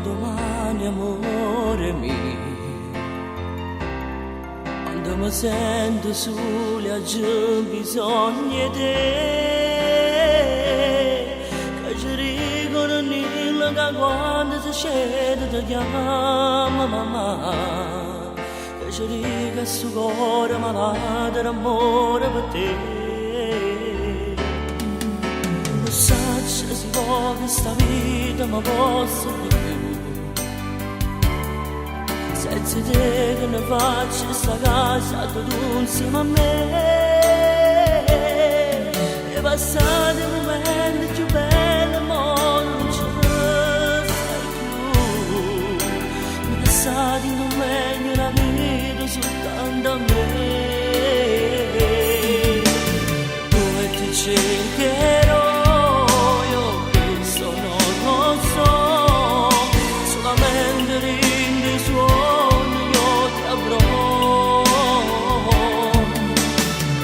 Domani, amore mio, quando mi sento sola c'è bisogno di te, che ci dicono nilla che quando si scende ti chiama mamma, che ci dica su cuore malato d'amore per te. Non saccio se può questa vita ma posso di più. Senza te che ne faccio sta casa tu insieme a me. E passati i momenti più belli, ma non ci stai più. Mi passati non meglio la vita soltanto a me. Dove ti cercherò io questo non lo so, solamente nei sogni io ti avrò.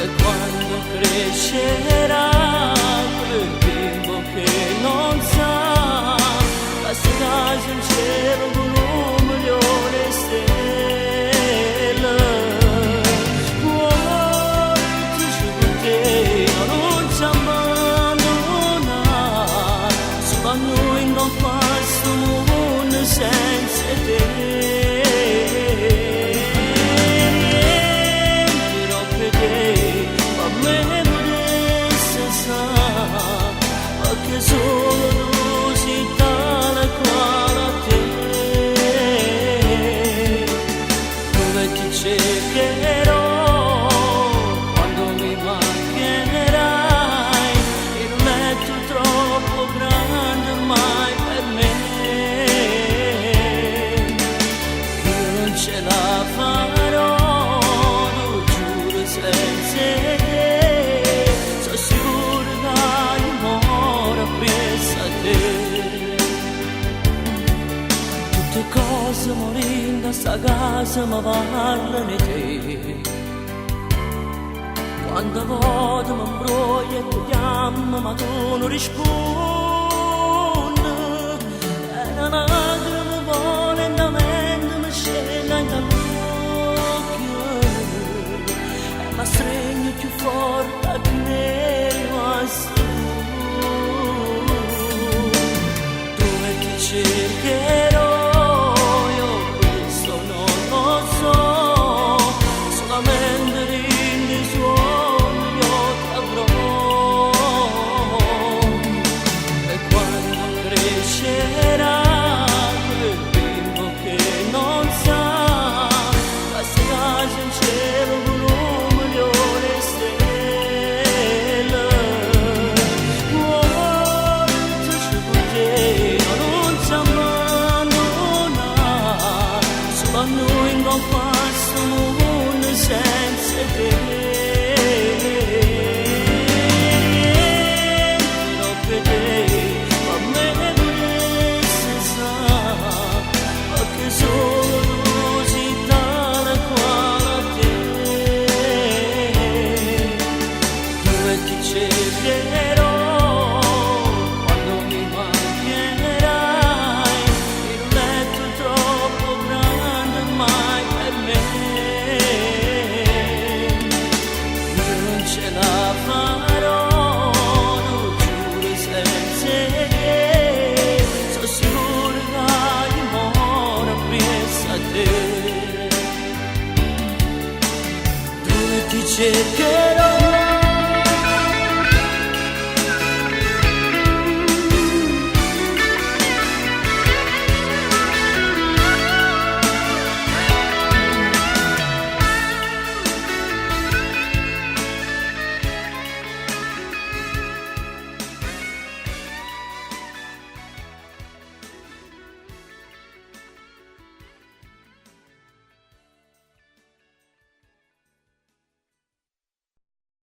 E quando crescerà quel bimbo che non sa, basta casa in cielo con un milione di stelle. Cuore con te non ci abbandona, solo a noi non questo mondo senza te. Niente per te, ma me potesse sa, perché solo tu sei tale quale a te. Dove ti cercherò quando mi mancherai, in un letto troppo grande ormai per me. Io non ce la farò, lo giuro senza te, sono sicuro che io muoro appresso a te. Tutte cose morendo a sta casa ma parlano di te. Quando voto mi imbroglio e ti chiamo ma tu non rispondi. E una lacrima vola lentamente mi scende dall'occhio e mi stringo più forte a me rimasto tu. Dove ti cercherò io questo non lo so, solamente nei sogni io ti avrò. E quando crescerà quel bimbo che non sa, basta casa in cielo con un milione di stelle. Cuore con te non ci abbandona, solo a noi non questo mondo senza te. Niente per te, ma me potesse sa, perché solo tu sei tale quale a te. Dove ti cercherò quando mi mancherai, in un letto troppo grande ormai per me. Io non ce la farò, lo giuro senza te, sono sicuro che io muoro appresso a te. Dove ti cercherò